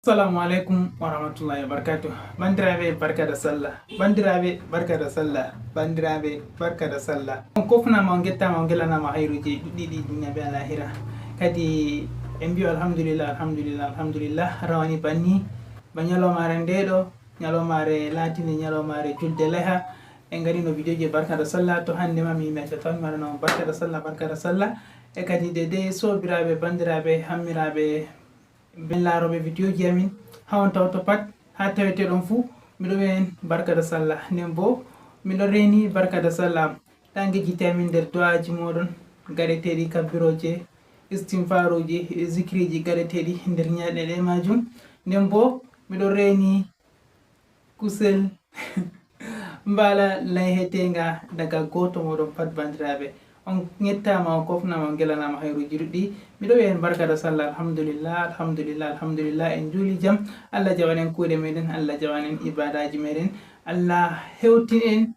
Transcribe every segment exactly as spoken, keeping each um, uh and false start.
Assalamu aleykum wa rahmatullahi wa barakatuh. Bandiraɓe, barka da sallah. Bandiraɓe, barka da sallah. Bandiraɓe, barka da sallah. On kofnama, on gettama, on gelanama hayruji ɗuɗɗi ɗi duniya be alahira. Kadi en mbiyo alhamdulillah, alhamdulillah, alhamdulillah. Rawani banni ba ñalawmare nde ɗo, ñalawmare latinde ñalawmare julde leha. En garino videoji e barka da sallah. To hande ma mi yimɓe acca tawmi waɗanama barka da sallah, barka da sallah. E kadi de de sobiraɓe, bandiraɓe, hammiraɓe, ben laroɓe videoji amin, ha on tawto pat, ha taweteɗon fuu, miɗo wiya en barka da sallah. Nden bo miɗo reni barka da sallah am. Ta ngejjite amin nder du'aaji moɗon gaɗeteɗi, kabbirooje, istinfaruji, zikriji gaɗeteɗi nder ñaaɗe ɗe majum. Nden bo miɗo reni kusel mbala layhetenga daga goto moɗon pat, bandiraɓe. On gettama, on kofnama, on gelanama hayruji ɗuɗɗi. Miɗo wiya en barka da sallah, alhamdulillah, alhamdulillah, alhamdulillah. En juuli jam, Allah jaɓan en kuuɗe meɗen, Allah jaɓan en ibadaji meɗen, Allah hewtin en,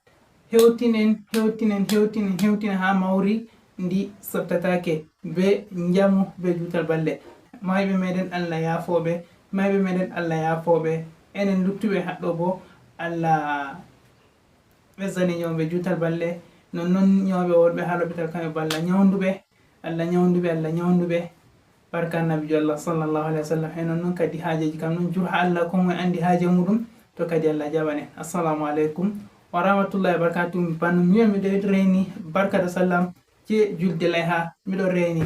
hewtin en, hewtin en, hewtin en, hewtin en ha mawri ndi sottatake, be njamu, be juutal balle. Mayɓe meɗen Allah yaafoɓe, mayɓe meɗen Allah yaafoɓe. Enen luttuɓe haɗɗo bo Allah ɓesdani ñawɓe juutal balle, non non ñawɓe wonɓe ha lopital kamɓe bo Allah ñawnduɓe, Allah ñawnduɓe, Allah ñawnduɓe. Barka annabijo Allah sallallahu alaihi wasallam. E non non kadi haajeji kam non jur ha Allah, ko moye andi haaje muɗum, to kadi Allah jaɓan en. Assalamu aleykum wa rahmatullahi wa barakatuh. Bano miyo miɗo reni barka da sallah am je julde layha, miɗo reni.